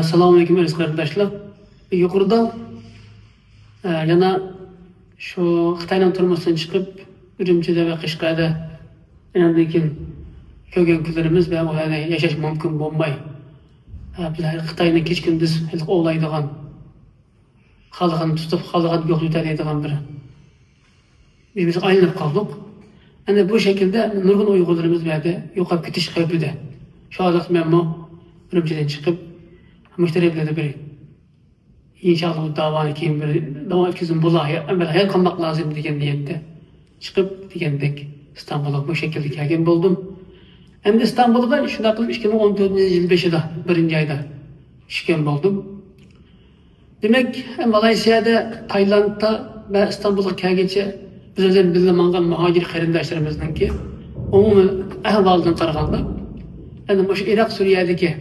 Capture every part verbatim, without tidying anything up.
ئەسسالامۇئەلەيكۇم ئەزىز قېرىنداشلار. يۇقىرىدا، ئە، يەنە شۇ خىتاينىڭ تۈرمىسىدىن چىقىپ، ئۈرۈمچىدە ۋە قەشقەردە، ئاندىن كېيىن كۆرگەن كۈنلىرىمىز ۋە ئۇ يەردە ياشاش مۇمكىن بولماي، ئە، بىز خىتاينى كېچە-كۈندۈز ھېلىقى ئوۋلايدىغان، خالىغاننى تۇتۇپ، خالىغاننى يوقىتىپ يېتەلەيدىغان بىر ئۆيىمىزگە ئايلىنىپ قالدۇق. ئەنە بۇ شەكىلدە نۇرغۇن ئۇيغۇرلىرىمىز بۇ يەردە يوقاپ كېتىش خەۋپىدە. شۇ ئارىلىقتا مەنمۇ ئۈرۈمچىدىن چىقىپ، مۇشۇ تەرەپلەردە بىر، ئىنشاللا، بۇ داۋانى كېيىن بىر داۋا ئۆتكۈزۈپ، بۇلار ئەمەل ھايات قالماق لازىم دېگەن نىيەتتە چىقىپ، دېگەندەك ئىستانبۇلغا بۇ شەكىلدە كەلگەن بولدۇم. ئەمدى ئىستانبۇلغا شۇنداق قىلىپ ئىككى مىڭ ئون تۆتىنچى يىل بېشىدا، بىرىنچى ئايدا چۈشكەن بولدۇم. دېمەك، مالايسىيادە، تايلاندتا ۋە ئىستانبۇلغا كەلگىچە بىز بىلەن بىللە ماڭغان مۇھاجىر قېرىنداشلىرىمىزنىڭكى ئومۇمىي ئەھۋالىدىن قارىغاندا، يەنى مۇشۇ ئىراق، سۈرىيەدىكى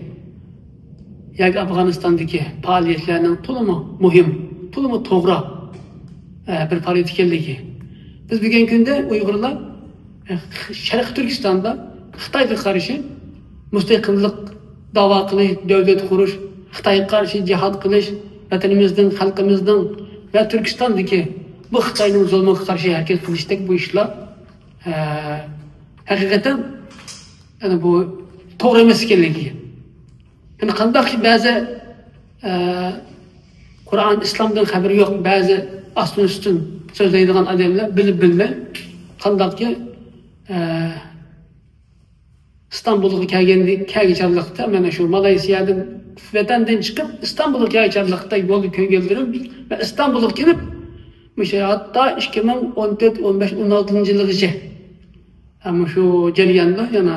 ياكى ئافغانىستاندىكى پائالىيەتلەرنىڭ تولىمۇ مۇھىم، تولىمۇ توغرا، ئە، بىر پائالىيەت ئىكەنلىكى. بىز بۈگۈنكى كۈندە ئۇيغۇرلار، ئە، شەرقىي تۈركىستاندا خىتايغا قارشى مۇستەقىللىق داۋا قىلىش، دۆلەت قۇرۇش، خىتايغا قارشى جىھاد قىلىش، ۋەتىنىمىزنىڭ، خەلقىمىزنىڭ ۋە تۈركىستاندىكى بۇ خىتاينىڭ زۇلمىغا قارشى ھەرىكەت قىلىشتەك بۇ ئىشلار، ئە، ھەقىقەتەن، يەنى بۇ توغرا ئەمەس ئىكەنلىكى. يەنى قانداق بەزى، ئە، قۇرئان، ئىسلامدىن خەۋىرى يوق بەزى ئاستىن-ئۈستۈن سۆزلەيدىغان ئادەملەر بىلىپ بىلمەي قانداقكى، ئە، ئىستانبۇلغا كەلگەندە، كەلگەن چاغلىقتا، مانا شۇ مالايسىيادىن، ۋەتەندىن چىقىپ، ئىستانبۇلغا كەلگەن چاغلىقتا يولدا كۆرگەنلىرىم ۋە ئىستانبۇلغا كېلىپ، مۇشۇ ھەتتا ئىككى مىڭ ئون تۆت، ئون بەش، ئون ئالتىنچى يىلغىچە، ھە، مۇشۇ جەرياندا يەنە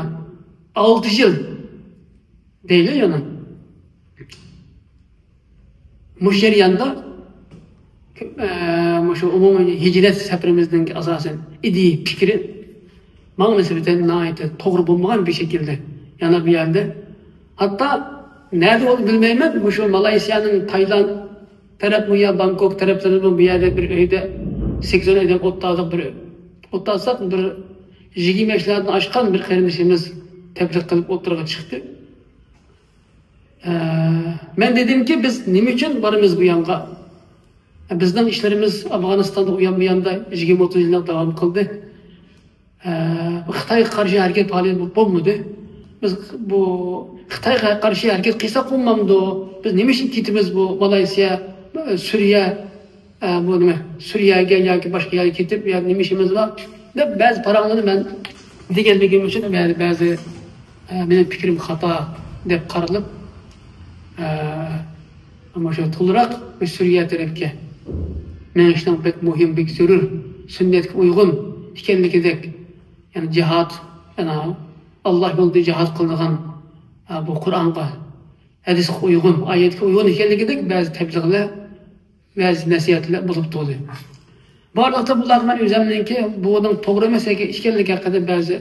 ئالتە يىل دەيلى يەنە. مۇشۇ جەرياندا، ئە، مۇشۇ ئومۇمىي ھىجرەت سەپىرىمىزنىڭ ئاساسەن ئىدىيە، پىكرى ماڭا نىسبەتەن ناھايىتى توغرا بولمىغان بىر شەكىلدە. يەنە بۇ يەردە، ھەتتا نەدە بولدى بىلمەيمەن، مۇشۇ مالايسىيانىڭ تايلاند تەرەپمۇ يا بانكوك تەرەپلىرىمۇ بۇ يەردە بىر ئۆيدە سەككىز ئون ئادەم ئولتۇردۇق، بىر ئولتۇرساق، بىر يىگىرمە ياشلاردىن ئاشقان بىر قېرىندىشىمىز تەبلىغ قىلىپ ئوتتۇرىغا چىقتى. ئە، مەن دېدىمكى، بىز نېمە ئۈچۈن بارىمىز بۇ يانغا؟ بىزنىڭ ئىشلىرىمىز ئافغانىستاندا ئۇيان بۇ ياندا يىگىرمە ئوتتۇز يىللىق داۋام قىلدى. ئە، خىتايغا قارشى ھەرىكەت پائالىيەت بولۇپ بولمىدى. بىز بۇ خىتايغا قارشى ھەرىكەت قىلساق بولمامدۇ؟ بىز نېمە ئۈچۈن كېتىمىز بۇ مالايسىيا، سۈرىيە، ئە، بۇ نېمە، سۈرىيەگە ياكى باشقا يەرگە كېتىپ، يا نېمە ئىشىمىز بار دەپ بەزى پاراڭلارنى مەن دېگەنلىكىم ئۈچۈن بەزى، بەزى، ئە، مېنىڭ پىكرىم خاتا دەپ قارىلىپ، ئە، ئەمما شۇ تولىراق بىر سۈرىيە تەرەپكە مېڭىشنىڭ بەك مۇھىم، بەك زۆرۈر، سۈننەتكە ئۇيغۇن ئىكەنلىكىدەك، يەنى جىھاد، يەنى ئاللا يولىدا جىھاد قىلىدىغان، ئە، بۇ قۇرئانغا، ھەدىسكە ئۇيغۇن، ئايەتكە ئۇيغۇن ئىكەنلىكىدەك بەزى تەبلىغلار، بەزى نەسىھەتلەر بولۇپ تۇردى. بارلىقتا بۇلارغا مەن ئۆزۈمنىڭكى بۇنىڭ توغرا ئەمەس ئىكەنلىكى ھەققىدە بەزى،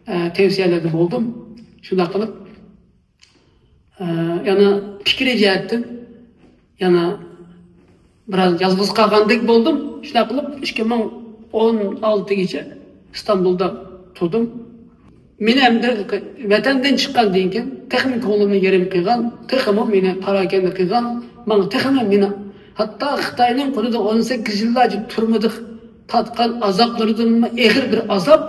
ئە، تەۋسىيەلەردە بولدۇم. شۇنداق قىلىپ، ئە، يەنە پىكرىي جەھەتتىن يەنە بىراز يالغۇز قالغاندەك بولدۇم. شۇنداق قىلىپ، ئىككى مىڭ ئون ئالتىگىچە ئىستانبۇلدا تۇردۇم. مېنى ئەمدى ۋەتەندىن چىققاندىن كېيىن تېخىمۇ كۆڭلۈمنى يېرىم قىلغان، تېخىمۇ مېنى پاراكەندە قىلغان، ماڭا تېخىمۇ مېنى ھەتتا خىتاينىڭ قولىدا ئون سەككىز يىللارچە تۈرمىدە تارتقان ئازابلىرىدىنمۇ ئېغىر بىر ئازاب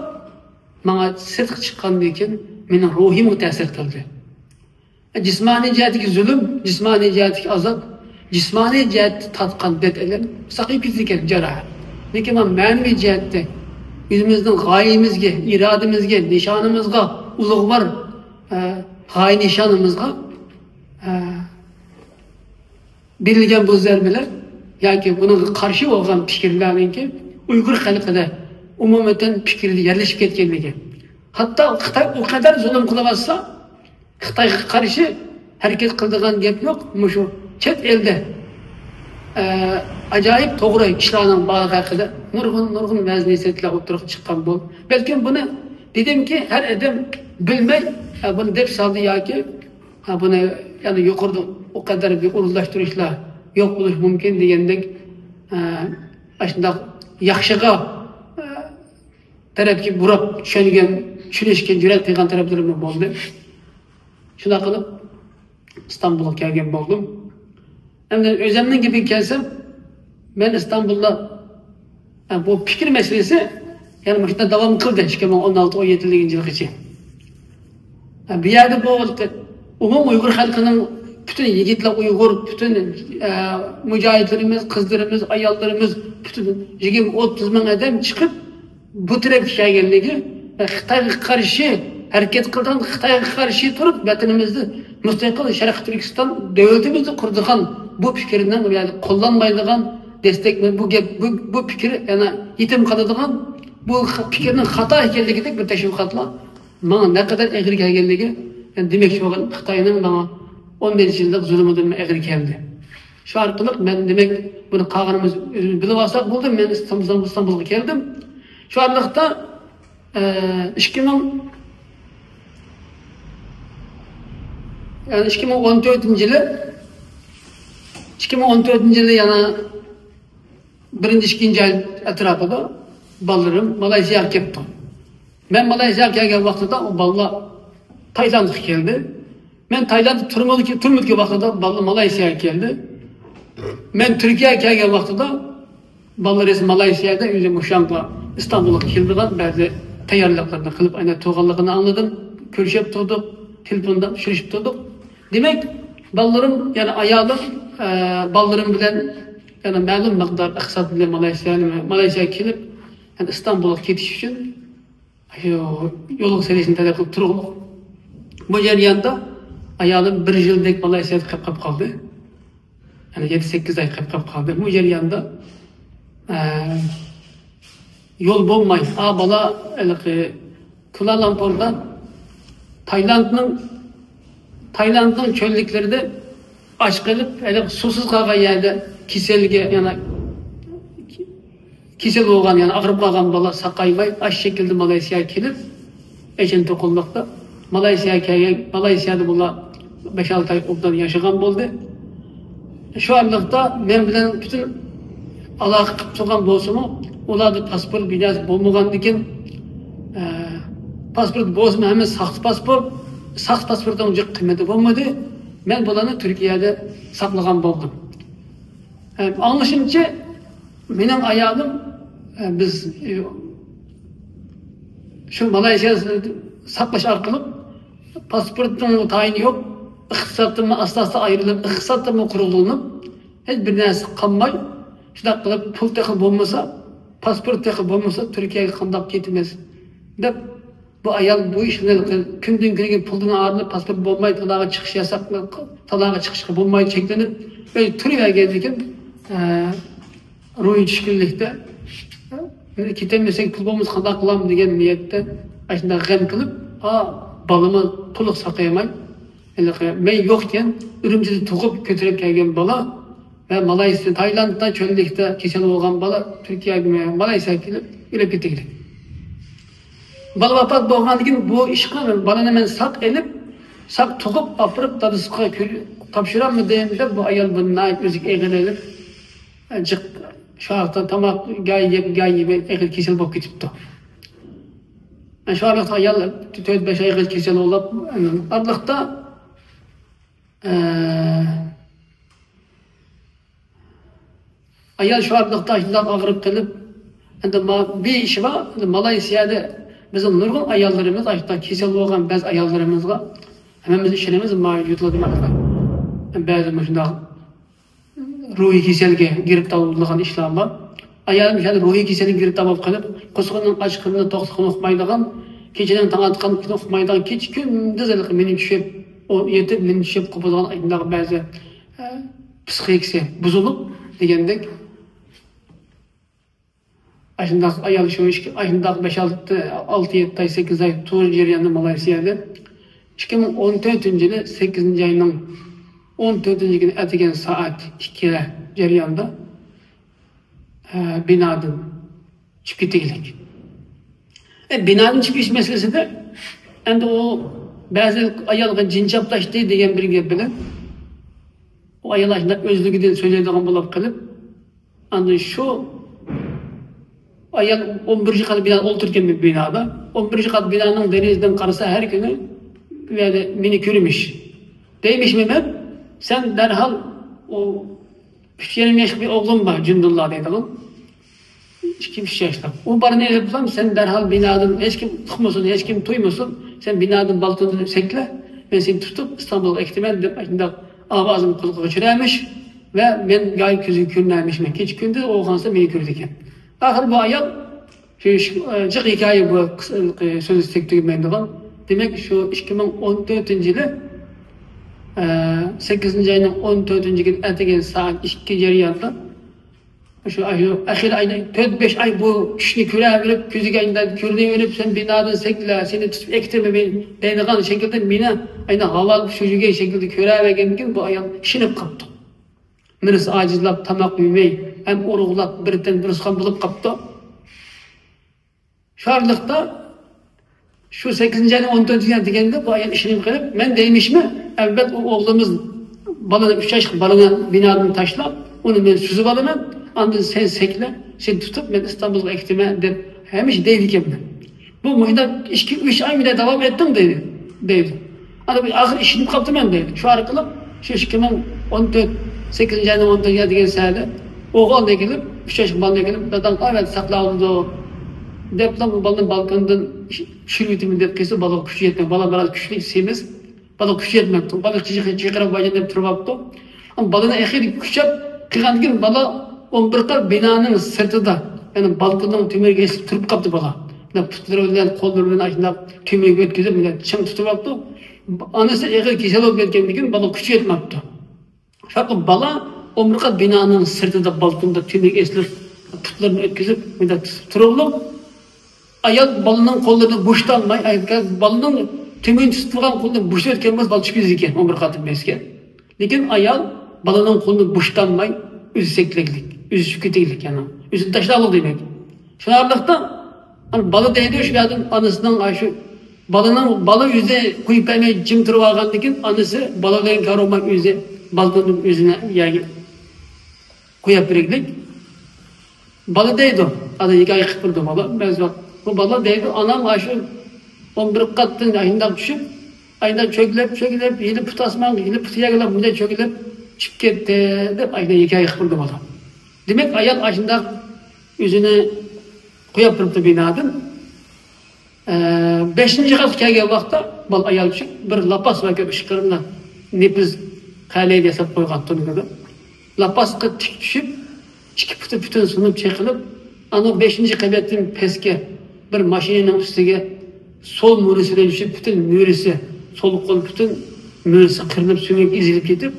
ماڭا سىرتقا چىققاندىن كېيىن مېنىڭ روھىمغا تەسىر قىلدى. جىسمانىي جەھەتتىكى زۇلۇم، جىسمانىي جەھەتتىكى ئازاب، جىسمانىي جەھەتتە تارتقان دەرد ئەلەم ساقىيىپ كېتىدىكەن، جاراھەت. لېكىن مانا مەنىۋى جەھەتتە ئۆزىمىزنىڭ غايىمىزگە، ئىرادىمىزگە، نىشانىمىزغا، ئۇلۇغۋار، ئە، غايە نىشانىمىزغا، ئە، بېرىلگەن بۇ زەربىلەر ياكى بۇنىڭغا قارشى بولغان پىكىرلەرنىڭكى ئۇيغۇر خەلقىدە ئومۇمەن پىكرىدە يەرلىشىپ كەتكەنلىكى. ھەتتا خىتاي ئۇ قەدەر زۇلۇم قىلىۋاتسا، خىتايغا قارشى ھەرىكەت قىلىدىغان گەپ يوق. مۇشۇ چەت ئەلدە، ئە، ئاجايىپ توغرا ئىشلارنىڭ بارلىقى ھەققىدە نۇرغۇن، نۇرغۇن ۋەز نەسىھەتلەر ئوتتۇرىغا چىققان بول. بەلكىم بۇنى دېدىمكى، ھەر ئادەم بىلمەي، ئە، بۇنى دەپ سالدى ياكى، ئە، بۇنى يەنە يۇقىرىدا ئۇ قەدەر بىر ئورۇنلاشتۇرۇشلار يوق بولۇشى مۇمكىن دېگەندەك، ئە، ئاشۇنداق ياخشىغا، ئە، تەرەپكە بۇراپ چۈشەنگەن، چۈشىنىشكە جۈرئەت قىلغان تەرەپلىرىمۇ بولدى. شۇنداق قىلىپ، ئىستانبۇلغا كەلگەن بولدۇم. ئەمدى ئۆزۈمنىڭ گېپىگە كەلسەم، مەن ئىستانبۇلدا، ھە، بۇ پىكىر مەسىلىسى يەنە مۇشۇنداق داۋام قىلدى ئىككى مىڭ ئون ئالتە، ئون يەتتىنچى يىلغىچە. ھە، بۇ يەردە بۇ ئومۇم ئۇيغۇر خەلقىنىڭ پۈتۈن يىگىتلەر ئۇيغۇر، پۈتۈن، ئە، مۇجاھىدلىرىمىز، قىزلىرىمىز، ئاياللىرىمىز، پۈتۈن يىگىرمە، ئوتتۇز مىڭ ئادەم چىقىپ، بۇ تەرەپكە كەلگەنلىكى، خىتايغا قارشى ھەرىكەت قىلىدىغان، خىتايغا قارشى تۇرۇپ، ۋەتىنىمىزنى مۇستەقىل شەرقىي تۈركىستان دۆلىتىمىزنى قۇرىدىغان بۇ پىكىرنىڭ، يەنى قوللانمايدىغان، دەستەك، بۇ گەپ، بۇ، بۇ پىكىر يەنە يېتىم قالىدىغان، بۇ خ-، پىكىرنىڭ خاتا ئىكەنلىكىدەك بىر تەشۋىقاتلار ماڭا نەقەدەر ئېغىر كەلگەنلىكى، يەنى دېمەكچى بولغان خىتاينىڭ ماڭا ئون بەش يىللىق زۇلۇمىدىنمۇ ئېغىر كەلدى. شۇ ئارقىلىق مەن، دېمەك، بۇنى قالغىنىمىز ئۆزىمىز بىلىپ ئالساق بولدى. مەن ئىستانبۇل، ئىستانبۇلغا كەلدىم. شۇ ئارىلىقتا، ئە، ئىككى مىڭ، يەنى ئىككى مىڭ ئون تۆتىنچى يىلى، ئىككى مىڭ ئون تۆتىنچى يىلى يەنە بىرىنچى، ئىككىنچى ئاي ئەتراپىدا بالىلىرىم مالايسىياغا كەپتۇ. مەن مالايسىياغا كەلگەن ۋاقتىدا ئۇ بالىلار تايلاندقا كەلدى. مەن تايلانددا تۈرمىدىكى، تۈرمىدىكى ۋاقتىدا بالىلار مالايسىياغا كەلدى. مەن تۈركىيەگە كەلگەن ۋاقتىدا بالىلار ئەسلى مالايسىيادا، ئۆزى مۇشۇ ياققا ئىستانبۇلغا كېلىدىغان بەزى تەييارلىقلارنى قىلىپ ئاينا تۇرغانلىقىنى ئاڭلىدىم. كۆرۈشۈپ تۇردۇق، تېلېفوندا ئۇچرىشىپ تۇردۇق. دېمەك، بالىلىرىم، يەنى ئايالىم، ئە، بالىلىرىم بىلەن يەنە مەلۇم مىقدار ئىقتىساد بىلەن مالايسىيا، مالايسىياغا كېلىپ، يەنى ئىستانبۇلغا كېتىش ئۈچۈن شۇ يولغا سېلىشنى تەلەپ قىلىپ تۇرۇقلۇق. بۇ جەرياندا ئايالىم بىر يىلدەك مالايسىيادا قېلىپ قالدى. يەنى يەتتە، سەككىز ئاي قېلىپ قالدى. بۇ جەرياندا، ئە، يول بولماي، ئا، بالا ھېلىقى كۇلالامپۇردا تايلاندنىڭ، تايلاندنىڭ چۆللۈكلىرىدە ئاچ قېلىپ، ھېلىقى سۇسىز قالغان يەردە كېسەلگە، يەنى كېسەل بولغان، يەنى ئاغرىپ قالغان بالا ساقايماي، ئاشۇ شەكىلدە مالايسىياغا كېلىپ، ئېچىن توقۇللۇقتا مالايسىياغا كەلگەن، مالايسىيادا بۇلار بەش-ئالتە ئاي ئوبدان ياشىغان بولدى. شۇ ئارىلىقتا مەن بىلەن پۈتۈن ئالاقە قىلىپ تۇرغان بولسىمۇ، ئۇلاردا پاسپورت بىناسى بولمىغاندىكىن، ئە، پاسپورت بولسىمۇ ھەممە ساختا پاسپورت، ساختا پاسپورتنىڭ جىق قىممىتى بولمىدى. مەن بۇلارنى تۈركىيەدە ساقلىغان بولدۇم. ئە، ئاڭلىشىمچە، مېنىڭ ئايالىم، ئە، بىز، ئە، شۇ مالايسىيا ساقلاش ئارقىلىق پاسپورتنىڭ تايىنى يوق، ئىقتىسادتىنمۇ ئاستا-ئاستا ئايرىلىپ، ئىقتىسادتىنمۇ قۇرۇقلىنىپ، ھېچ بىر نەرسە قالماي، شۇنداق قىلىپ پۇل تېخى بولمىسا، پاسپورت تېخى بولمىسا، تۈركىيەگە قانداق كېتىمىز دەپ، بۇ ئايال بۇ ئىشنى كۈندىن كۈنگە پۇلدىن ئايرىلىپ، پاسپورت بولماي، تالاغا چىقىش ياساق، تالاغا چىقىشقا بولماي چەكلىنىپ، ئۆزى تۇرۇۋەرگەندىكىن، ئە، روھى چۈشكۈنلۈكتە، ئە، كېتەلمىسەك پۇل بولمىسا قانداق قىلامدۇ دېگەن نىيەتتە ئاشۇنداق غەم قىلىپ، ئا، بالىمۇ تولۇق ساقايماي، ھېلىقى مەن يوقكەن، ئۈرۈمچىدە تۇغۇپ كۆتۈرۈپ كەلگەن بالا ۋە مالايسىيا، تايلاندتا چۆللۈكتە كېسەل بولغان بالا تۈركىيەگە، مالايسىياغا كېلىپ ئۆلۈپ كېتىگىلى. بالا ۋاپات بولغاندىن كېيىن بۇ ئىشقا بالىنى مەن ساق ئېلىپ، ساق تۇغۇپ ئاپىرىپ دادىسىغا كۆر-، تاپشۇرالمىدىم دەپ، بۇ ئايال بۇنى ناھايىتى ئۆزىگە ئېغىر ئېلىپ، جىق شۇ ھەقتە تاماق گاي يەپ، گاي يېمەي ئېغىر كېسەل بولۇپ كېتىپتۇ. شۇ ئارىلىقتا ئايال تۆت-بەش ئايغىچە كېسەل بولۇپ، ئارىلىقتا، ئە، ئايال شۇ ئارىلىقتا شۇنداق ئاغرىپ قېلىپ، ئەمدى ما-، بىر ئىش بار، ئەمدى مالايسىيادا بىزنىڭ نۇرغۇن ئاياللىرىمىز، ئاشۇنداق كېسەل بولغان بەزى ئاياللىرىمىزغا ھەممىمىز ئىشىنىمىز، ما يۇتۇلىدۇ مەقسەت. بەزى مۇشۇنداق روھىي كېسەلگە گىرىپتار بولىدىغان ئىشلار بار. ئايالىم شۇ روھىي كېسەلگە گىرىپتار بولۇپ قېلىپ، قورسىقىنىڭ ئاچقىنىنى، توقلۇقىنى ئۇقمايدىغان، كېچىنىڭ تاڭ ئاتقانلىقىنى ئۇقمايدىغان، كېچە كۈندۈز ھېلىقى مېنى چۈشۈپ، ئۇ يېتىپ، مېنى چۈشۈپ قوپىدىغان ئاشۇنداق بەزى، ئە، پسىخىكىسى بۇزۇلۇپ دېگەندەك، ئاشۇنداق ئايال شۇ ئىككى، ئاشۇنداق بەش، ئالتە، ئالتە، يەتتە ئاي، سەككىز ئاي تۇرۇش جەريانىدا مالايسىيادا ئىككى مىڭ ئون تۆتىنچى يىلى سەككىزىنچى ئاينىڭ ئون تۆتىنچى كۈنى ئەتىگەن سائەت ئىككى جەريانىدا، ئە، بىنادىن چۈشۈپ كېتىگلىك. ئە، بىنادىن چۈشۈپ كېتىش مەسىلىسىدە ئەمدى ئۇ بەزى ئايالغا جىن چاپلاشتى دېگەن بىر گەپ بىلەن ئۇ ئايال ئاشۇنداق ئۆزلۈكىدىن سۆزلەيدىغان بولۇپ قېلىپ، ئاندىن شۇ ئايال ئون بىرىنچى قات بىنادا ئولتۇرىدىكەن بىر بىنادا. ئون بىرىنچى قات بىنانىڭ دېرىزىدىن قارىسا ھەر كۈنى بۇ يەردە مېنى كۆرمىش. دەيمىشمەن مەن، سەن دەرھال ئۇ ئۈچ يېرىم ياشلىق بىر ئوغلۇم بار، جۇندۇللا دەيدىغان. ئىككى، ئۈچ ياشلىق. ئۇ بالىنى ئېلىپ بولسام، سەن دەرھال بىنادىن ھېچكىم ئۇقمىسۇن، ھېچكىم تۇيمىسۇن، سەن بىنادىن بالكوندىن سەكلە، مەن سېنى تۇتۇپ ئىستانبۇلغا ئەكىتىمەن دەپ، ئاشۇنداق ئاۋازىمنى قۇلىقىغا چۈشۈرەرمىش ۋە مەن ياكى كۆزىگە كۆرۈنەرمىشمەن. كېچە كۈندۈز ئويغانسا مېنى كۆرىدىكەن. ئاخىر بۇ ئايال شۇ، شۇ، جىق ھېكايە بۇ، قىس-، سۆزى تەك تۈگىمەيدىغان. دېمەك، شۇ ئىككى مىڭ ئون تۆتىنچى يىلى، ئە، سەككىزىنچى ئاينىڭ ئون تۆتىنچى كۈنى ئەتىگەن سائەت ئىككى جەريانىدا شۇ، شۇ ئەخىر ئايدا تۆت، بەش ئاي بۇ چۈشنى كۆرەۋېرىپ، كۆزىگە ئايلىنىپ كۆرۈنۈۋېرىپ، سەن بىنادىن سەكلە، سېنى تۇتۇپ ئەكىتىمەن دەيدىغان شەكىلدە مېنى ئاينا ھاۋالىپ شۇ يۈرگەن شەكىلدە كۆرەۋەرگەندىن كېيىن بۇ ئايال ئىشىنىپ قاپتۇ. مىرس ئاجىزلاپ، تاماق يېمەي، ھەم ئورۇقلاپ، بىر تەن بىر سۇخان بولۇپ قاپتۇ. شۇ ئارىلىقتا شۇ سەككىزىنچى ئاينىڭ ئون تۆتىنچى كۈنى دېگەندە بۇ ئايال ئىشىنىپ قېلىپ، مەن دەيمىشمەن، ئەلۋەتتە ئۇ ئوغلىمىز بالىنى، ئۈچ ياشلىق بالىنى بىنادىن تاشلاپ، ئۇنى مەن سۈزۈپ ئالىمەن، ئاندىن سەن سەكلە، سېنى تۇتۇپ مەن ئىستانبۇلغا ئەكىتىمەن دەپ ھەمىشە دەيدىكەنمەن. بۇ مۇشۇنداق ئىككى، ئۈچ ئاي مۇنداق داۋام ئەتتىڭ دەيدۇ، دەيدۇ. ئانا بىر ئاخىر ئىشىنىپ قاپتىمەن دەيدۇ. شۇ ئارقىلىق شۇ ئىككى مىڭ ئون تۆت، سەككىزىنچى ئاينىڭ ئون تۆتىنچى دېگەن سەھەردە ئوغۇلنى ئەكېلىپ، ئۈچ ياشلىق بالىنى ئەكېلىپ، داداڭ ئەۋەتسە ساقلاۋالىدۇ دەپلا بۇ بالىنى بالكوندىن چۈشۈرۈۋېتىمەن دەپ قىلسا، بالىغا كۈچى يەتمەي، بالا بىراز كۈچلۈك، سېمىز، بالا كۈچى يەتمەپتۇ. بالا چىقىرىپ باجان دەپ تۇرۇۋاپتۇ. ئەمما بالىنى ئەخىرى كۈچەپ قىلغاندىن كېيىن بالا ئون بىر قات بىنانىڭ سىرتىدا، يەنى بالكوننىڭ تۆمۈرىگە ئېسىلىپ تۇرۇپ قاپتۇ بالا. پۇتلىرى بىلەن، قوللىرى بىلەن ئاشۇنداق تۆمۈرگە ئۆتكۈزۈپ، مۇنداق چىڭ تۇتۇۋاپتۇ. ئانىسى ئېغىر كېسەل بولۇپ كەتكەندىن كېيىن بالا كۈچى يەتمەپتۇ. شۇ بالا ئون بىر قات بىنانىڭ سىرتىدا بالكوندا تۆمۈرگە ئېسىلىپ، پۇتلىرىنى ئۆتكۈزۈپ، مۇنداق تۇتۇپ تۇرۇپلۇق. ئايال بالىنىڭ قوللىرىنى بوشىتالماي، ئايال بالىنىڭ تۆمۈرنى تۇتۇپ تۇرغان قولىنى بوشىتىۋەتكەن بولسا، بالا چۈشۈپ كېتىدىكەن، ئون بىر قاتتىن پەسكە. لېكىن ئايال بالىنىڭ قولىنى بوشىتالماي، ئۆزى سەكرەكلىك، ئۆزى چۈشۈپ كېتەكلىك، يەنى ئۆزىنى تاشلاقلىق دېمەك. شۇ ئارىلىقتا، ئانا بالا دەيدۇ، شۇ يەردىن ئانىسىنىڭ ئاشۇ بالىنىڭ، بالا ئۆزى قويۇپ بەرمەي جىم تۇرۇپ ئالغاندىن كېيىن، ئانىسى بالا بىلەن كارىماي ئۆزى بالكوندىن ئۆزىنى يەرگە قويۇپ بېرىگلىك. بالا دەيدۇ، ئانا ھېكايە قىلىپ بېرىدۇ بالا، بەزى ۋاقىت. بۇ بالا دەيدۇ، ئانام ئاشۇ ئون بىر قاتتىن ئاشۇنداق چۈشۈپ، ئاشۇنداق چۆگىلەپ، چۆگىلەپ، ھېلى پۇت ئاسمانغا، ھېلى پۇتى يەرگە مۇنداق چۆگىلەپ چۈشۈپ كەتتى، دەپ ئاشۇنداق ھېكايە قىلىپ بېرىدۇ بالا. دېمەك، ئايال ئاشۇنداق ئۆزىنى قويۇپ بېرىپتۇ بىنادىن. ئە، بەشىنچى قاتقا كەلگەن ۋاقىتتا بالا ئايال چۈشۈپ، بىر لاپاس بار ئىكەن، ئىشقىرىندا نېپىز قەلەي ياساپ قويغان تونۇكىدا. لاپاسقا تىك چۈشۈپ، ئىككى پۇتى پۈتۈن سۇنۇپ چېقىلىپ، ئانا بەشىنچى قەۋەتتىن پەسكە بىر ماشىنىنىڭ ئۈستىگە سول مۈرىسى بىلەن چۈشۈپ، پۈتۈن مۈرىسى، سول قول پۈتۈن مۈرىسى قىرىلىپ، سۆڭەك ئېزىلىپ كېتىپ،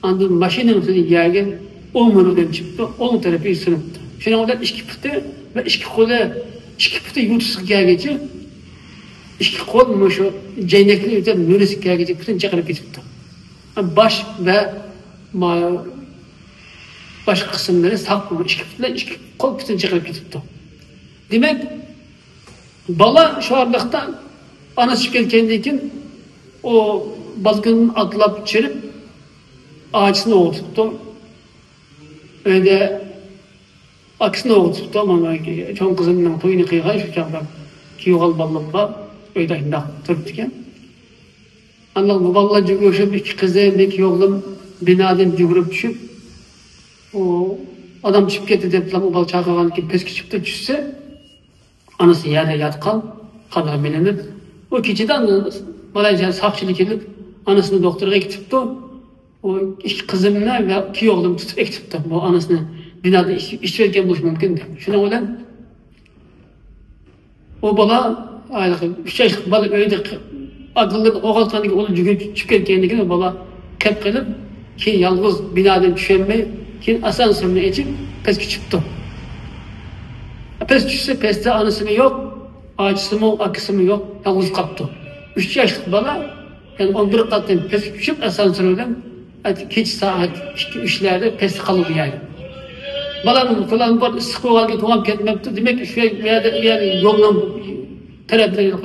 ئاندىن ماشىنىنىڭ ئۈستىدىن يەرگە ئوڭ مۈرە بىلەن چۈشۈپتۇ، ئوڭ تەرىپى سۇنۇپتۇ. شۇنىڭ بىلەن ئىككى پۇتى ۋە ئىككى قولى، ئىككى پۇتى يوتىسىغا كەلگىچە، ئىككى قول مۇشۇ جەينەكتىن ئۆتۈپ مۈرىسىگە كەلگىچە پۈتۈن چېقىلىپ كېتىپتۇ. باش ۋە ما-، باشقا قىسىملىرى ساق، ئىككى پۇت بىلەن ئىككى قول پۈتۈن چېقىلىپ كېتىپتۇ. دېمەك، بالا شۇ ئارىلىقتا ئانىسى چۈشۈپ كەتكەندىن كېيىن، ئۇ بالكوندىن ئاتلاپ چۈشۈپ، ئاچىسىنى ئويغىتىپتۇ. ئۆيدە ئاكىسىنى ئويغىتىپتۇ. مانا چوڭ قىزىمنىڭ تويىنى قىلغان شۇ چاغدا، كىيىۋالغان بالىلىرىم بار، ئۆيدە شۇنداق تۇرۇپتىكەن. ئاندىن بۇ بالىلار جۈگۈرۈشۈپ، ئىككى قىزىم، بىر ئوغلۇم بىنادىن جۈگۈرۈپ چۈشۈپ، ئۇ ئانام چۈشۈپ كەتتى دەپلا، ئۇ بالا چاقىرغاندىن كېيىن پەسكە چۈشۈپتۇ، چۈشسە، ئانىسى يەردە ياتقان، قانغا مىلىنىپ، ئۇ كېچىدە مالايزىيە ساقچىلىرى كېلىپ، ئانىسىنى دوختۇرغا ئەكېتىپتۇ. ئۇ ئىككى قىزىمنى ۋە كۈيئوغلۇمنى تۇتۇپ ئەكېتىپتۇ. بۇ ئانىسىنى بىنادا ئىچ-، ئىچىۋەتكەن بولۇشى مۇمكىن دەپ. شۇنىڭ بىلەن ئۇ بالا، ھېلىقى ئۈچ ياشلىق بالا ئۆيدە ق-، ئاكىلىرىنى ئويغاتقاندىن كېيىن، ئۇنى جۈگۈپ چۈشۈپ كەتكەندىن كېيىن، ئۇ بالا قېپ قېلىپ، كېيىن يالغۇز بىنادىن چۈشەلمەي، كېيىن ئاسانسورنى ئېچىپ، پەسكە چۈشۈپتۇ. پەس چۈشسە، پەستە ئانىسىمۇ يوق، ئاچىسىمۇ، ئاكىسىمۇ يوق، يالغۇز قاپتۇ. ئۈچ ياشلىق بالا، يەنى ئون بىر قاتتىن پەسكە چۈشۈپ، ئاسانسور بىلەن ئەتە كېچە سائەت ئىككى، ئۈچلەردە پەستە قالىدۇ يەنى. بالام، بالام بار، ئىسسىق بولغاندىن كېيىن توڭلاپ كەتمەپتۇ. دېمەك، شۇ يەردە، يەنى يولنىڭ تەرەپلىرى،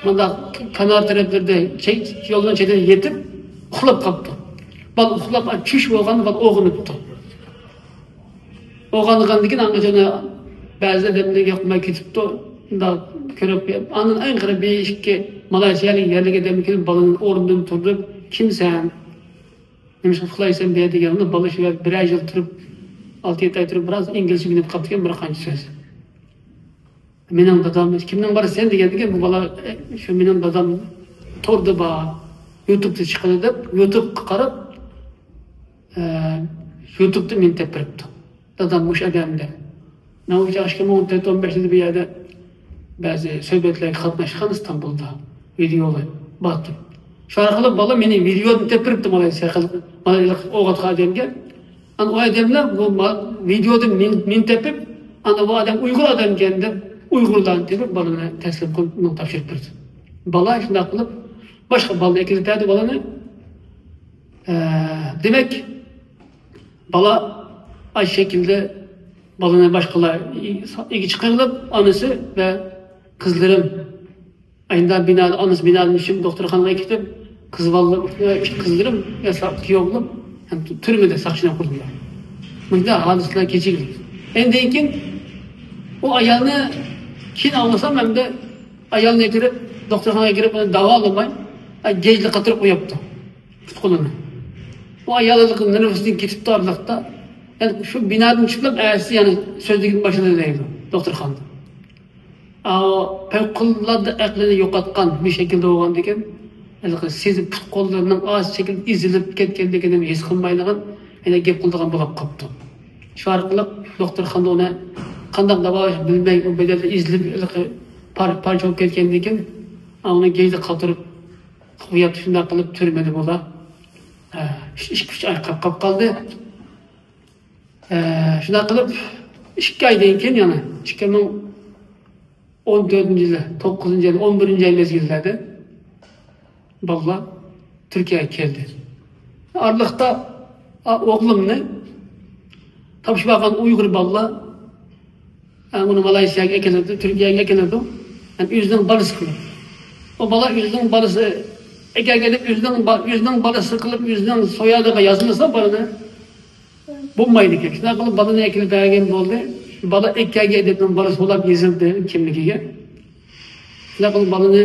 مۇنداق كانار تەرەپلىرىدە، چەت-، يولنىڭ چېتىدە يېتىپ، ئۇخلاپ قاپتۇ. بالا ئۇخلاپ، چۈش بولغاندا بالا ئويغىنىپتۇ. ئويغانغاندىن كېيىن ئاڭغىچە بەزى ئادەملەر ياقماي كېتىپتۇ. مۇنداق كۆرۈپ، ئاندىن ئەڭ قېرى بىر ئىككى مالايسىيەلىك يەرلىك ئادەم كېلىپ، بالىنى ئورنىدىن تۇردۇرۇپ، «كىمسەن؟» نېمىشقا ئۇخلايسەن بۇ يەردە دېگەندە، بالا شۇ يەردە بىرەر يىل تۇرۇپ، ئالتە-يەتتە ئاي تۇرۇپ، بىراز ئىنگلىزچە ئۆگىنىپ قاپتىكەن بىر قانچە سۆز. مېنىڭ دادام، كىمنىڭ بالىسى سەن دېگەندىكىن، بۇ بالا، ئە، شۇ مېنىڭ دادام توردا بار، يۇتۇبتا چىقىدۇ دەپ، يۇتۇبقا قاراپ، ئە، يۇتۇبتا مېنى تېپىپ بېرىپتۇ. دادام مۇشۇ ئادەم دەپ. مەن ئۇ چاغ ئىككى مىڭ ئون تۆت ئون بەشتە بۇ يەردە بەزى سۆھبەتلەرگە قاتناشقان ئىستانبۇلدا، ۋىدېئولار بارتۇق. شۇ ئارقىلىق بالا مېنى ۋىدېودىن تېپىپ بېرىپتۇ، مالايسىيا خەلقى، مانا ئوۋغاتقان ئادەمگە. ئانا ئۇ ئادەملەر بۇ ما-، ۋىدېودىن مېنى، مېنى تېپىپ، ئانا بۇ ئادەم ئۇيغۇر ئادەمكەن دەپ، ئۇيغۇرلارنى تېپىپ، بالىنى تەسلىم قىلىپ، ئۇنىڭ تاپشۇرۇپ بېرىدۇ. بالا شۇنداق قىلىپ، باشقا بالىنى ئەكېلىپ بەردى بالىنى. ئە، دېمەك، بالا ئاشۇ شەكىلدە بالىنى باشقىلار ئىگە چىقىرىلىپ، ئانىسى ۋە قىزلىرىم ئەينىدە بىنادا، ئانىسى بىنادىن چۈشۈپ دوختۇرخانىغا كېتىپ، قىز بالىلىرىم، ئىككى قىزلىرىم، ئىككى ئوغلۇم تۈرمىدە ساقچىنىڭ قولىدا. مۇشۇنداق ھادىسىلەر كېچىكتى. ئەندىن كېيىن ئۇ ئايالنى كېيىن ئاڭلىسام، ئەمدى ئايالنى ئەكىرىپ، دوختۇرخانىغا ئەكىرىپ، ئۇنى داۋالىماي، گەجدە قاتۇرۇپ قويۇپتۇ پۇت-قولىنى. ئۇ ئايال نېرۋىسىدىن كېتىپتۇ ئارىلىقتا. يەنى شۇ بىنادىن چۈشۈپلا ئەتىسى يەنە سۆزلىگىلى باشلىدى دەيدۇ دوختۇرخانىدا. ئاۋۇ پەۋقۇلئاددە ئەقلىنى يوقاتقان بىر شەكىلدە بولغاندىكىن، ھېلىقى سېزىم پۇت-قوللىرىنىڭ ئاز شەكىلدە ئېزىلىپ كەتكەنلىكىنى ھېس قىلمايدىغان، يەنە گەپ قىلىدىغان بولۇپ قاپتۇ. شۇ ئارقىلىق دوختۇرخانىدا ئۇنى قانداق داۋالاش بىلمەي، ئۇ بەدەندە ئېزىلىپ، ھېلىقى پار-، پارچە بولۇپ كەتكەندىكىن، ئۇنى گەجدە قاتۇرۇپ قويۇپ، شۇنداق قىلىپ تۈرمىدە بۇلار، ئە، ئىككى-ئۈچ ئاي قاپقاپ قالدى. ئە، شۇنداق قىلىپ، ئىككى ئايدىن كېيىن يەنە ئىككى مىڭ ئون تۆتىنچى يىلى، توققۇزىنچى ئاي، ئون بىرىنچى ئاي مەزگىللەردە بالىلار تۈركىيەگە كەلدى. ئارىلىقتا، ئا، ئوغلۇمنى تاپشۇرۇپ ئالغان ئۇيغۇر بالىلار، ئە، ئۇنى مالايسىيەگە ئەكېلىدۇ، تۈركىيەگە ئەكېلىدۇ. يەنى ئۆزىنىڭ بالىسى قىلىپ. ئۇ بالا ئۆزىنىڭ بالىسى ئەكەلگەن دەپ ئۆزىنىڭ با-، ئۆزىنىڭ بالىسى قىلىپ، ئۆزىنىڭ سويادىغا يازمىسا بالىنى، بولمايدىكەن. شۇنداق قىلىپ بالىنى ئەكېلىپ بەرگەن بولدى. بالا ئەكەلگەن ئادەمنىڭ بالىسى بولاپ يېزىلدى كىملىكىگە. شۇنداق قىلىپ بالىنى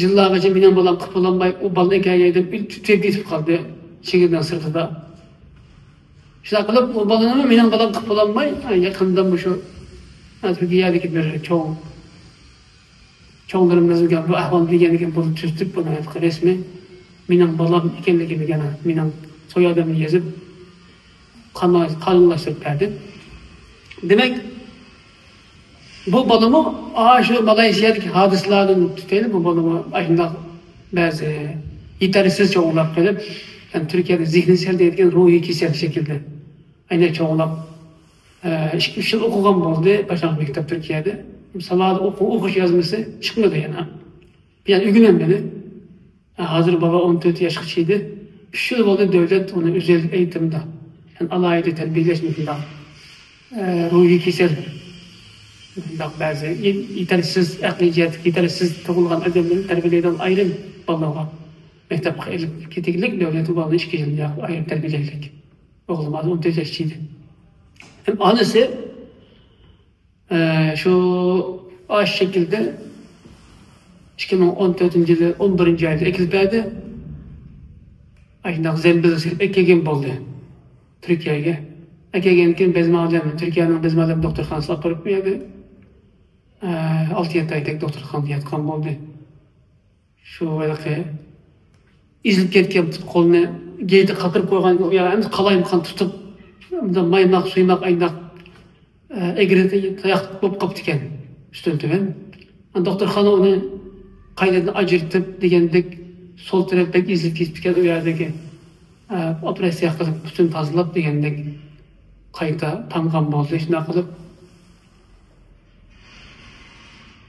يىللارغىچە مېنىڭ بالام قىلىپ بولالماي، ئۇ بالا ئەكەلگەن ئادەم تۈگەپ كېتىپ قالدى، چېگرىنىڭ سىرتىدا. شۇنداق قىلىپ ئۇ بالىنىمۇ مېنىڭ بالام قىلىپ بولالماي، يېقىندا مۇشۇ تۈركىيەدىكى بىر چوڭ چوڭلىرىمىزنىڭ بۇ ئەھۋالنى دېگەندىكىن، بۇنى تۈزىتىپ، بۇنى رەسمىي مېنىڭ بالام ئىكەنلىكىنى، يەنە مېنىڭ سويادىمنى يېزىپ، قانۇن-، قانۇنلاشتۇرۇپ بەردى. دېمەك، بۇ بالىمۇ ئاشۇ مالايسىيادىكى ھادىسىلاردىن تۈپەيلى بۇ بالىمۇ ئاشۇنداق بەزى يېتەرسىز چوڭلاپ قېلىپ، يەنى تۈركىيەدە زېھنى سەل دەيدىغان روھىي كېسەل شەكلىدە ئەينەن چوڭلاپ، ئىككى-ئۈچ يىل ئوقۇغان بولدى باشلانغۇچ مەكتەپ تۈركىيەدە. ساۋاقدا ئوقۇ-، ئوقۇش يازمىسى چىقمىدى يەنە. يەنە ئۆگىنەلمىدى. ھازىر بالا ئون تۆت ياشقا چىدى. ئۈچ يىل بولدى دۆلەت ئۇنى ئۆزەل ئېيتىمدا، يەنى ئالاھىدە تەربىيەلەش مۇشۇنداق، روھىي كېسەل، مۇنداق بەزى يېتەرسىز، ئەقلىي جەھەتتىكى يېتەرسىز تۇغۇلغان ئادەملەرنى تەربىيەلەيدىغان ئايرىم بالىلارغا مەكتەپكە ئېلىپ كېتىگلىك دۆلەت بالىنى ئىككى يىل ئايرىم تەربىيەلەيدىغان. ئوغلۇم ھازىر ئون تۆت ياش چىدى. ھەم ئانىسى، ئە، شۇ ئاشۇ شەكىلدە ئىككى مىڭ ئون تۆتىنچى يىلى ئون بىرىنچى ئايدا ئەكېلىپ بەردى. ئاشۇنداق زەمبىلگە سېلىپ ئەكەلگەن بولدى تۈركىيەگە. ئەكەلگەندىن كېيىن بەزمە ئادەم، تۈركىيەنىڭ بەزمە ئادەم دوختۇرخانىسىغا ئاپىرىپ، ئۇ يەردە، ئە، ئالتە-يەتتە ئايدەك دوختۇرخانىدا ياتقان بولدى. شۇ ھېلىقى ئېزىلىپ كەتكەن پۇت قولنى گەيدە قاتۇرۇپ قويغان، ئۇ يەر ئەمدى قالايمىقان تۇتۇپ، مايماق سۇيماق ئاينداق، ئە، ئەگرى تاياق بولۇپ قاپتىكەن ئۈستۈن تۆۋەن. دوختۇرخانا ئۇنى قايتىدىن ئاجرىتىپ دېگەندەك، سول تەرەپ بەك ئېزىلىپ كېتىپتىكەن، ئۇ يەردىكى، ئە، ئوپېراتسىيە قىلىپ پۈتۈن تازىلاپ دېگەندەك قايتا تامغان بولدى. شۇنداق قىلىپ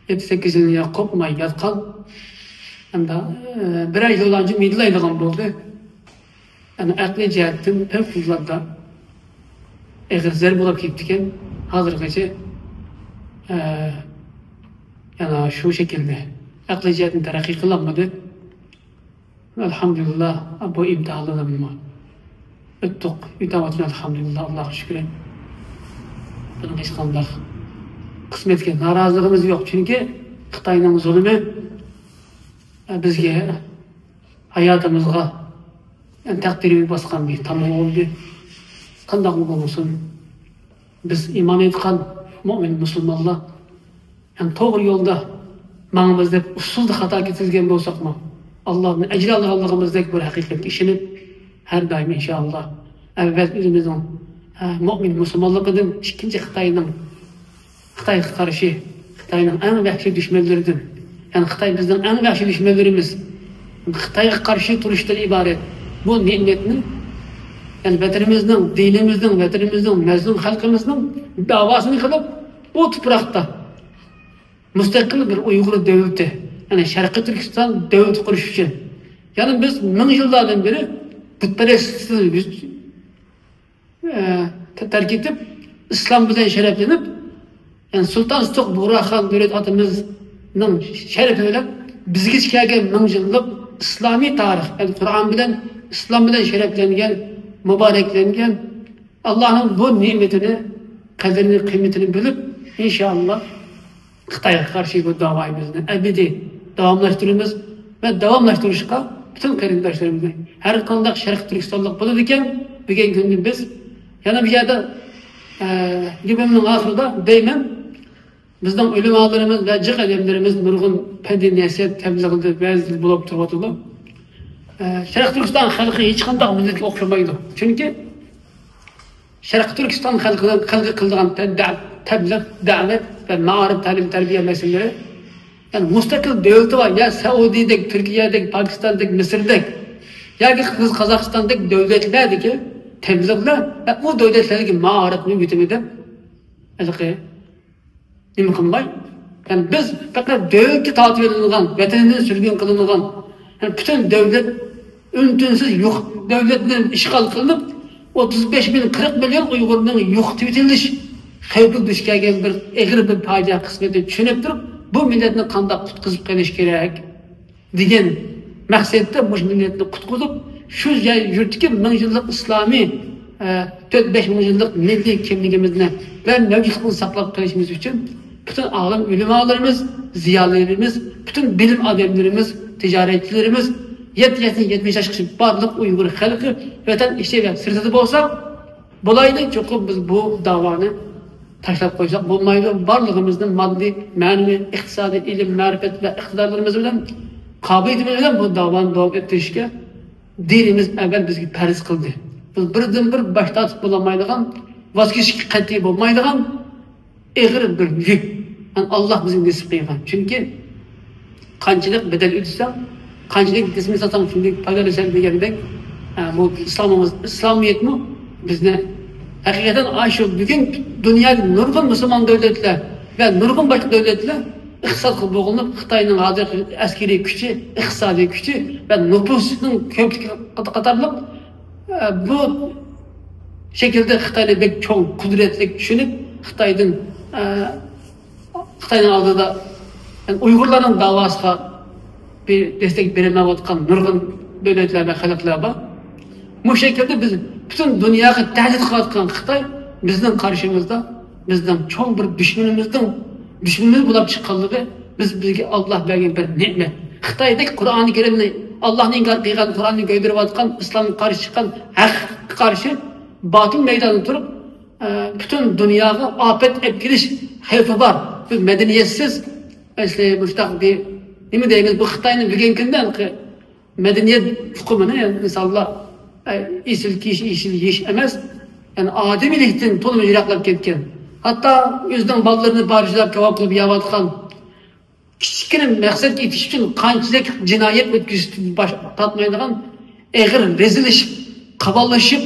يەتتە-سەككىز يىلنى يا قوپماي ياتقان، ھەمدە، ئە، بىرەر يىلدىن كېيىن مىدىرلايدىغان بولدى. يەنى ئەقلىي جەھەتتىن پەۋقۇلئاددە ئېغىر زەربە بولۇپ كېتىپتىكەن. ھازىرغىچە، ئە، يەنە شۇ شەكىلدە ئەقلىي جەھەتتىن تەرەققىي قىلالمىدى. ئەلھەمدۇلىللا، بۇ ئىمتىھانلاردىنمۇ ئۆتتۇق، ئۆتەۋاتىمىز، ئەلھەمدۇلىللا، ئاللاغا شۈكرى. بۇنىڭ ھېچقانداق قىسمەتكە نارازىلىقىمىز يوق، چۈنكى خىتاينىڭ زۇلۇمى، ئە، بىزگە، ھاياتىمىزغا، يەنى تەقدىرىمىز باسقان بىر تامغا بولدى. قانداقمۇ بولمىسۇن، بىز ئىمان ئېيتقان مۆمىن مۇسۇلمانلار، يەنى توغرا يولدا ماڭىمىز دەپ ئۇسسۇلدا خاتا كېتىزگەن بولساقمۇ، ئاللادىن ئەجىر ئالىدىغانلىقىمىزدەك بىر ھەقىقەتكە ئىشىنىپ، ھەر دائىم ئىنشائاللا ئەۋۋەل ئۆزىمىزنىڭ، ھە، مۆمىن مۇسۇلمانلىقىدىن، ئىككىنچى خىتاينىڭ، خىتايغا قارشى، خىتاينىڭ ئەڭ ۋەھشىي دۈشمەنلىرىدىن، يەنى خىتاي بىزنىڭ ئەڭ ۋەھشىي دۈشمەنلىرىمىز، خىتايغا قارشى تۇرۇشتىن ئىبارەت بۇ نېمەتنى، يەنى ۋەتىنىمىزنىڭ، دىنىمىزنىڭ، ۋەتىنىمىزنىڭ، مەزلۇم خەلقىمىزنىڭ داۋاسىنى قىلىپ، بۇ تۇپراقتا مۇستەقىل بىر ئۇيغۇر دۆلىتى، يەنى شەرقىي تۈركىستان دۆلىتى قۇرۇش ئۈچۈن، يەنى بىز مىڭ يىللاردىن بېرى بۇتپەرەسلىكتىن يۈز، ئە، تەرك ئېتىپ، ئىسلام بىلەن شەرەپلىنىپ، يەنى سۇلتان سۇتۇق بۇغراخان دۆلەت ئاتىمىزنىڭ شەرىپى بىلەن بىزگىچە كەلگەن مىڭ يىللىق ئىسلامىي تارىخ، يەنى قۇرئان بىلەن، ئىسلام بىلەن شەرەپلەنگەن، مۇبارەكلەنگەن، ئاللانىڭ بۇ نېمىتىنى، قەدرىنى، قىممىتىنى بىلىپ، ئىنشائاللا، خىتايغا قارشى بۇ داۋايىمىزنى ئەبەدىي داۋاملاشتۇرىمىز ۋە داۋاملاشتۇرۇشقا پۈتۈن قېرىنداشلىرىمىزنى، ھەر قانداق شەرقىي تۈركىستانلىق بولىدىكەن، بۈگۈنكى كۈندە بىز يەنە بۇ يەردە، ئە، گېپىمنىڭ ئاخىرىدا دەيمەن، بىزنىڭ ئۆلىمالىرىمىز ۋە جىق ئادەملىرىمىز نۇرغۇن پەندىي نەسىھەت تەبلىغىدە ۋەزىدە بولۇپ تۇرۇۋاتىدۇ. ئە، شەرقىي تۈركىستان خەلقى ھېچقانداق مىللەتكە ئوخشىمايدۇ. چۈنكى شەرقىي تۈركىستان خەلقىنىڭ، خەلقى قىلىدىغان تە-، دە-، تەبلىغ، دەۋەت ۋە مائارىپ، تەلىم-تەربىيە مەسىلىلىرى، يەنى مۇستەقىل دۆلىتى بار، يا سەئۇدىدەك، تۈركىيەدەك، پاكىستاندەك، مىسىردەك ياكى قىرغىز، قازاقىستاندەك دۆلەتلەردىكى تەبلىغلار ۋە ئۇ دۆلەتلەردىكى مائارىپنى يۆتىمىدە ھېلىقى نېمە قىلماي، يەنى بىز پەقەت دۆلىتى تارتىۋېلىنغان، ۋەتىنىدىن سۈرگۈن قىلىنغان، يەنى پۈتۈن دۆلەت ئۈن-تىنسىز يوق، دۆلەتنى ئىشغال قىلىنىپ، ئوتتۇز بەش مىليون، قىرىق مىليون ئۇيغۇرنىڭ يوقىتىۋېتىلىش خەۋپىگە دۇچ كەلگەن بىر ئېغىر بىر پاجىئە قىسمىتىنى چۈشىنىپ تۇرۇپ، بۇ مىللەتنى قانداق قۇتقۇزۇپ قېلىش كېرەك؟ دېگەن مەقسەتتە مۇشۇ مىللەتنى قۇتقۇزۇپ، شۇ يەر يۇرتتىكى مىڭ يىللىق ئىسلامىي، ئە، تۆت بەش مىڭ يىللىق مىللىي كىملىكىمىزنى ۋە مەۋجۇتلۇقىنى ساقلاپ قېلىشىمىز ئۈچۈن پۈتۈن ئالەم ئۆلىمالىرىمىز، زىيالىيلىرىمىز، پۈتۈن بىلىم ئادەملىرىمىز، تىجارەتچىلىرىمىز، يەتتە ياشتىن يەتمىش ياشقىچە بارلىق ئۇيغۇر خەلقى، ۋەتەن ئىچى ۋە سىرتىدا بولسا، بولايلى، چوقۇم بىز بۇ داۋانى تاشلاپ قويساق بولمايدۇ. بارلىقىمىزنىڭ ماددىي، مەنىۋى، ئىقتىسادىي، ئىلىم، مەرىپەت ۋە ئىقتىدارلىرىمىز بىلەن، قابىلىيىتىمىز بىلەن بۇ داۋانى داۋام ئەتتۈرۈشكە دىنىمىز ئەۋۋەل بىزگە پەرز قىلدى. بىز بىردىن بىر باش تارتىپ بولالمايدىغان، ۋاز كېچىشكە قەتئىي بولمايدىغان ئېغىر بىر يۈك. يەنى ئاللا بىزگە نېسىپ قىلغان. چۈنكى قانچىلىك بەدەل ئۆتىسەڭ، قانچىلىك دىسمى ساتساڭ، شۇنچىلىك پايدىلىنىسەن دېگەندەك، ئە، بۇ ئىسلامىمىز، ئىسلامىيەتمۇ بىزنى ھەقىقەتەن ئاشۇ بۈگۈن دۇنيادا نۇرغۇن مۇسۇلمان دۆلەتلەر ۋە نۇرغۇن باشقا دۆلەتلەر ئىقتىسادقا بوغۇلۇپ، خىتاينىڭ ھازىرقى ئەسكىرىي كۈچى، ئىقتىسادىي كۈچى ۋە نوپۇسىنىڭ كۆپلۈكى قاتارلىق، ئە، بۇ شەكىلدە خىتاينى بەك چوڭ، قۇدرەتلىك چۈشىنىپ، خىتايدىن، ئە، خىتاينىڭ ئالدىدا، يەنى ئۇيغۇرلارنىڭ داۋاسىغا بىر دەستەك بېرەلمەيۋاتقان نۇرغۇن دۆلەتلەر ۋە خەلقلەر بار. مۇشۇ شەكىلدە بىز پۈتۈن دۇنياغا تەھدىت قىلىۋاتقان خىتاي بىزنىڭ قارشىمىزدا، بىزنىڭ چوڭ بىر دۈشمىنىمىزنىڭ دۈشمىنىمىز بولۇپ چىققانلىقى، بىز، بىزگە ئاللا بەرگەن بىر نېمەت. خىتايدەك قۇرئانى كەرىمنى، ئاللانى ئىنكار قىلغان، قۇرئاننى كۆيدۈرۈۋاتقان، ئىسلامغا قارشى چىققان، ھەققە قارشى باتىل مەيداندا تۇرۇپ، ئە، پۈتۈن دۇنياغا ئاپەت ئەپ كېلىش خەۋپى بار. بىز مەدەنىيەتسىز، ئەسلى مۇشۇنداق بىر نېمە دەيمىز، بۇ خىتاينىڭ بۈگۈنكى كۈندە مەدەنىيەت ئۇقۇمىنى، يەنى ئىنسانلار، ئە، ئېسىل كىيىش، ئېسىل يېيىش ئەمەس، يەنى ئادىمىيلىكتىن تولىمۇ يىراقلاپ كەتكەن. ھەتتا ئۆزىنىڭ بالىلىرىنى پارچىلاپ، كاۋاپ قىلىپ يەۋاتقان، كىچىككىنە مەقسەتكە يېتىش ئۈچۈن قانچىلىك جىنايەت ئۆتكۈزۈشتىن باش تارتمايدىغان، ئېغىر رەزىللىشىپ، قاۋانلىشىپ،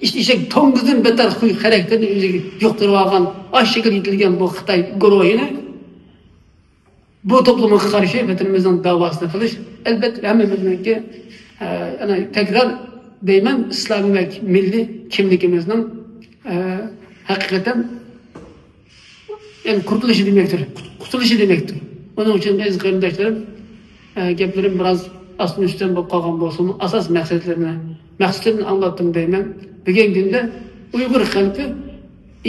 ئىت ئېشەك توڭگۇزدىن بەتتەر خۇي خاراكتېرنى ئۆزىگە يۇقتۇرۇۋالغان، ئاشۇ شەكىلدە يېتىلگەن بۇ خىتاي گۇرۇھىنى بۇ توپلۇمغا قارشى ۋەتىنىمىزنىڭ داۋاسىنى قىلىش، ئەلبەتتە، ھەممىمىزنىڭكى، ئە، يەنە تەكرار دەيمەن، ئىسلامىي ۋە مىللىي كىملىكىمىزنىڭ، ئە، ھەقىقەتەن يەنى قۇرتۇلۇشى دېمەكتۇر، قۇتۇلۇشى دېمەكتۇر. ئۇنىڭ ئۈچۈن، ئەزىز قېرىنداشلىرىم، ئە، گەپلىرىم بىراز ئاستىن ئۈستۈن بولۇپ قالغان بولسىمۇ، ئاساس مەقسەتلىرىنى، مەقسىتىنى ئاڭلاتتىم دەيمەن. بۈگۈنكى كۈندە ئۇيغۇر خەلقى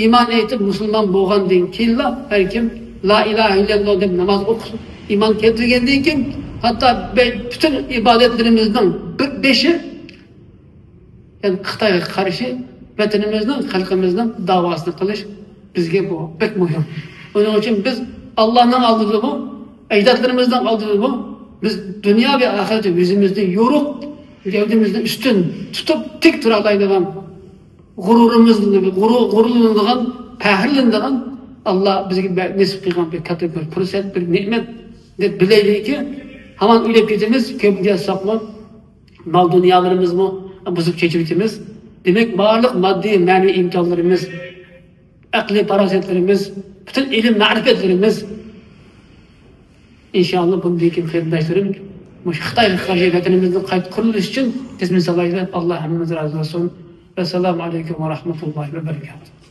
ئىمان ئېيتىپ مۇسۇلمان بولغاندىن كېيىنلا، بەلكىم لا ئىلاھە ئىللەللا دەپ ناماز ئوقۇپ، ئىمان كەلتۈرگەندىن كېيىن، ھەتتا بە-، پۈتۈن ئىبادەتلىرىمىزنىڭ بىر بېشى يەنى خىتايغا قارشى ۋەتىنىمىزنىڭ، خەلقىمىزنىڭ داۋاسىنى قىلىش بىزگە بۇ بەك مۇھىم. ئۇنىڭ ئۈچۈن بىز ئاللانىڭ ئالدىدىمۇ، ئەجدادلىرىمىزنىڭ ئالدىدىمۇ، بىز دۇنيا ۋە ئاخىرەتتە يۈزىمىزنى يورۇق، گەۋدىمىزنى ئۈستۈن تۇتۇپ تىك تۇرالايدىغان، غۇرۇرىمىزنى، غۇرۇر، غۇرۇرلىنىدىغان، پەخىرلىنىدىغان، ئاللا بىزگە بە-، نېسىپ قىلغان بىر كاتتا بىر پۇرسەت، بىر نېمەت دەپ بىلەيلىكى، ھامان ئۆلۈپ كېتىمىز، كۆپ يازساقمۇ، مال دۇنيالىرىمىزمۇ بۇزۇپ كېچىۋېتىمىز. دېمەك، بارلىق ماددىي، مەنىۋى ئىمكانلىرىمىز، ئەقلىي پاراسەتلىرىمىز، پۈتۈن ئىلىم مەرىپەتلىرىمىز، ئىنشائاللا، بۇندىن كېيىن قېرىنداشلىرىم، مۇشۇ خىتايغا قارشى ۋەتىنىمىزنى قايتا قۇرۇلۇش ئۈچۈن خىزمەت سالايلى. ئاللا ھەممىمىزدىن رازى بولسۇن. ۋەسسالامۇ ئەلەيكۇم ۋە رەھمەتۇللاھى ۋە بەرىكاتۇھ.